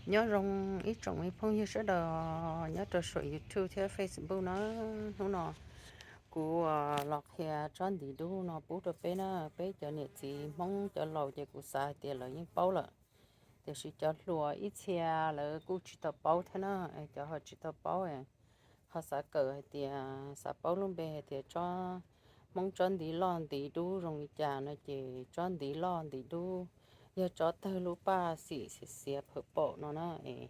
Nyob zoo ib tsoom me phooj ywg sawv daws nyob rau saum YouTube thiab Facebook na. Hnub no kuv los qhia tsob ntiv dub no pub rau peb na, peb cov niam txiv Hmoob cov laus ces kuv xav hais tias lawv yeej paub lawm, tiam sis cov hluas ib txhia lawv kuj tsis tau paub thiab na. Cov ho tsis tau paub ho xav kawm hais tias xav paub lub npe hais tias tsob, Hmoob tsob ntiv loj ntiv dub zoo li cas no ces tsob ntiv loj ntiv dub yog tsob tawg lub paj xim xiav xiav phawm paum no na. Es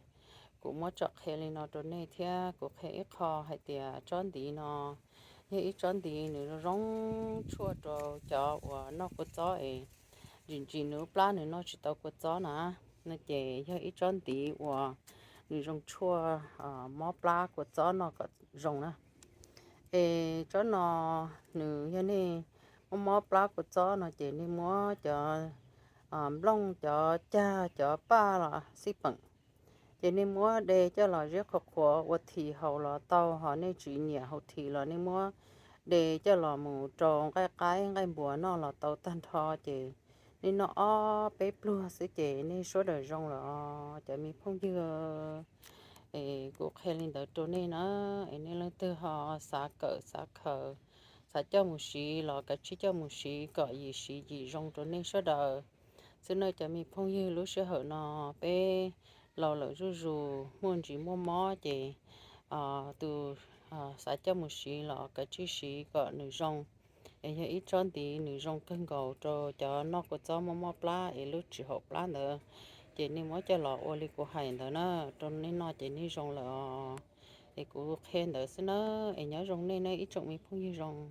kuv muab tsom qhia li no rau nej thiab kuv qhia ib qho hais tias tsob ntiv no yog ib tsob ntiv nws zoo zoo tshuaj rau cov uas noj kua txob es ntsim ntsim nws lub plab nws noj tsis tau kua txob na, no ces yog ib tsob ntiv uas nws zoo tshuaj mob plab kua txob noj kom zoo na. Es tsob no nws yog nej mob mob plab kua txob no ces nej muab cov nplooj, cov cag, cov paj los xij peem, ces nej muab de coj los ziab qhuav qhuav ua this haus los tau, ho nej tsis nyiam haus this los nej muab de coj los mus rau nqaij qaib nqaij npuas noj los tau tag nrho. Ces nej noj ob peb pluag xwb ces nej sawv daws zoo lawm cov me phooj ywg. Es kuv qhia li ntawd rau nej na, es nej leej twg ho xav kawm xav khaws, xav coj mus siv los kav tsij coj mus siv kom yim siv yim zoo rau nej sawv daws xwb na cov me phooj ywg. Lub sij hawm no peb laus lawm zuj zus muaj ntsis muaj mob ces tus xav coj mus siv los kav tsij siv kom nws zoo. Es yog ib tsob ntiv nws zoo kawg nkaus rau cov noj kua txob mob mob plab es lub tsis haum plab ntawd, ces nej muab coj los ua li kuv hais ntawd na, rau nej noj ces nej zoo lawm os. Es kuv qhia ntawd xwb na, es nyob zoo nej na ib tsoom me phooj ywg zoo.